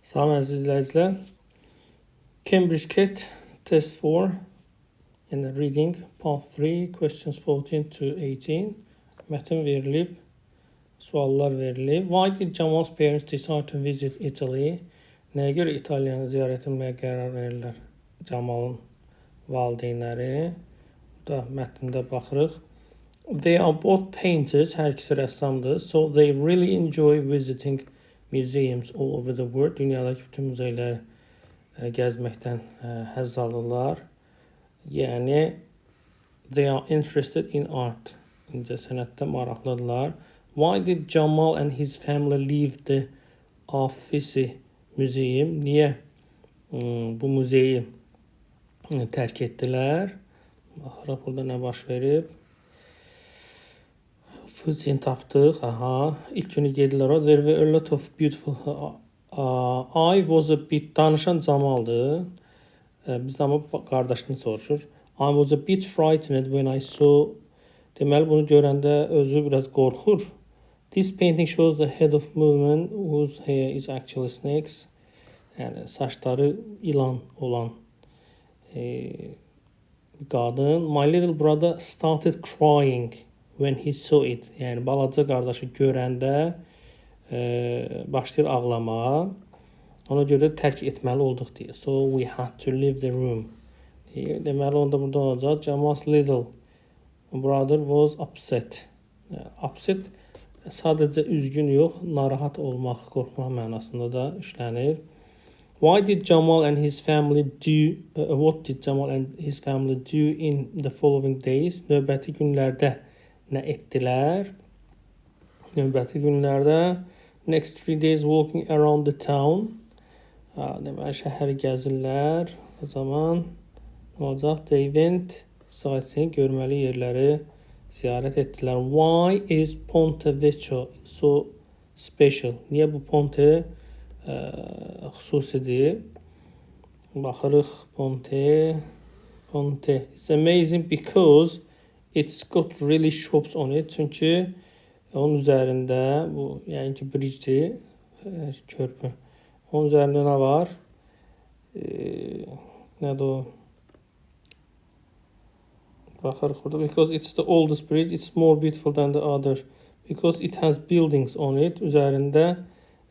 Salam əziz izləyicilər. Cambridge KET Test 4, yəni Reading Part 3, Questions 14 to 18. Mətn verilib, suallar verilib. Why did Jamal's parents decide to visit Italy? Nəyə görə İtaliyanı ziyarət etməyə qərar verirlər Camalın valideynləri? Burada mətndə baxırıq. They are both painters, hər ikisi rəssamdır. So they really enjoy visiting museums all over the world. Dünyadakı bütün muzeyləri gəzməkdən həzz alırlar. Yəni they are interested in art. İncəsənətdə maraqlıdırlar. Why did Jamal and his family leave the Uffizi Museum? Niyə bu muzeyi tərk etdilər? Baxırıq burada nə baş verib. Uffizi'ni tapdıq. Aha. İlk günü gedirlər o. There were a lot of beautiful I was a bit, danışan Camaldır. Biz amma qardaşını soruşur. I was a bit frightened when I saw. Deməli bunu görəndə özü biraz qorxur. This painting shows the head of woman whose hair is actually snakes. Yəni saçları ilan olan qadın. My little brother started crying when he saw it. Yəni balaca qardaşı görəndə başlayır ağlamağa. Ona görə tərk etməli olduq deyir. So we had to leave the room. Deyir. Deməli onda burada olacaq. Jamal's little brother was upset. Yəni, upset sadəcə üzgün yox, narahat olmaq, qorxmaq mənasında da işlənir. Why did Jamal and his family do what did Jamal and his family do in the following days? Növbəti günlərdə nə etdilər? Növbəti günlərdə next 3 days walking around the town. Ha, deməli şəhəri gəzirlər. O zaman nə olacaq? They went sightseeing, görməli yerləri ziyarət etdilər. Why is Ponte Vecchio so special? Niyə bu Ponte xüsusidir? Baxırıq Ponte. Ponte. It's amazing because it's got really shops on it. Çünki onun üzərində bu, yəni ki, bridge-dir, körpü. Onun üzərində nə var? Nədir o? Baxırıq burada. Because it's the oldest bridge, it's more beautiful than the other. Because it has buildings on it. Üzərində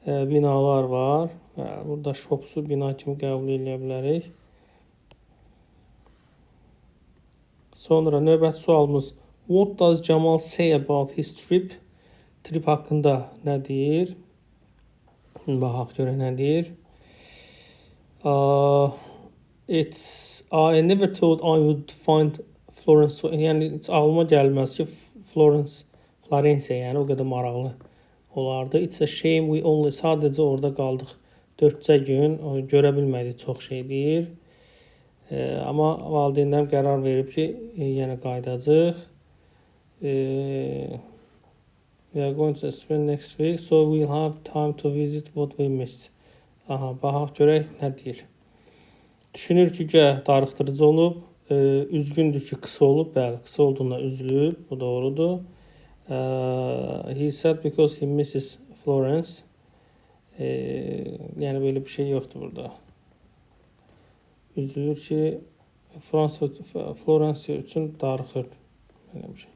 binalar var. Burada shops-u bina kimi qəbul edə bilərik. Sonra növbəti sualımız: What does Jamal say about his trip? Trip haqqında nə deyir? Baxaq görək nə deyir. It's I never thought I would find Florence so, yəni heç ağlıma gəlməz ki, Florence, Florensiya, yəni o qədər maraqlı olardı. It's a shame we only, sadəcə orada qaldıq 4 gün, görə bilmədik çox şey deyir. Amma valideynlərim qərar verib ki, yenə qayıdacağıq. We are going to spend next week, so we'll have time to visit what we missed. Aha, baxaq görək nə deyir. Düşünür ki, güya darıxdırıcı olub, üzgündür ki, qısa olub. Bəli, qısa olduğuna üzülüb. Bu doğrudur. He said because he misses Florence. Yəni belə bir şey yoxdur burada. Üzülür ki, Fransa, Florensiya üçün darıxır. Belə bir şey.